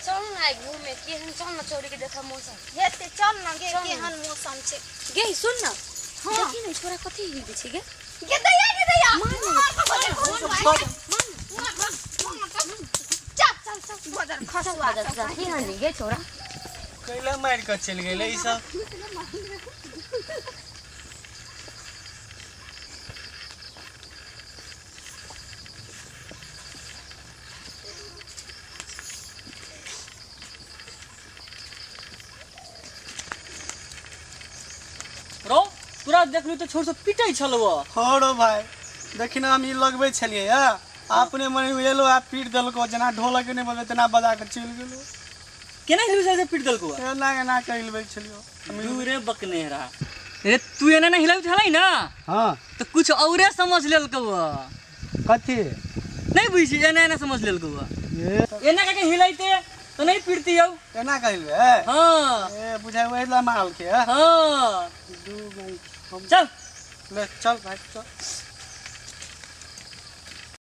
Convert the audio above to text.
चल न आइ घूमे केहन, चल न चौरी के देखा मौसम। हेतै, चल न गे। चल न। केहन मौसम छै। गे सुन न। हाँ। देखी न छोरा कथी हिलबै छै गे। गे दैया, गे दैया। मार। मार चल चल चल, बदर खसुआ। की हानि गे छोरा? कैला मारि कऽ चलि गेलै ई सब? रौ, तोरा देखलू तऽ छोर सब पिटै छलौ। हो रो भाई, देखी न, हम ई लगबै छलियै या अपने मने एलो आ पीट देलको, जेना ढोलक नहि बजबै तेना बजा कऽ चलि गेलो। केना हिलबै से पीट देलको? एना एना कऽ हिलबै छलियो। दूरे बकने रहा रे, तू एना ना हिलाबै छलै ना? हाँ। तऽ कुछ औरे समझ लेलकौ। कथी? नहीं बुझी, एना एना समझ लेलकौ। ए। एना करके हिलाइते तऽ नहीं पीटती हौ। एना कऽ हिलबै? हाँ। ए, बुझाइ ओहि ला मारलकै। हाँ। दू भाई हम चल। ले चल भाई, चल।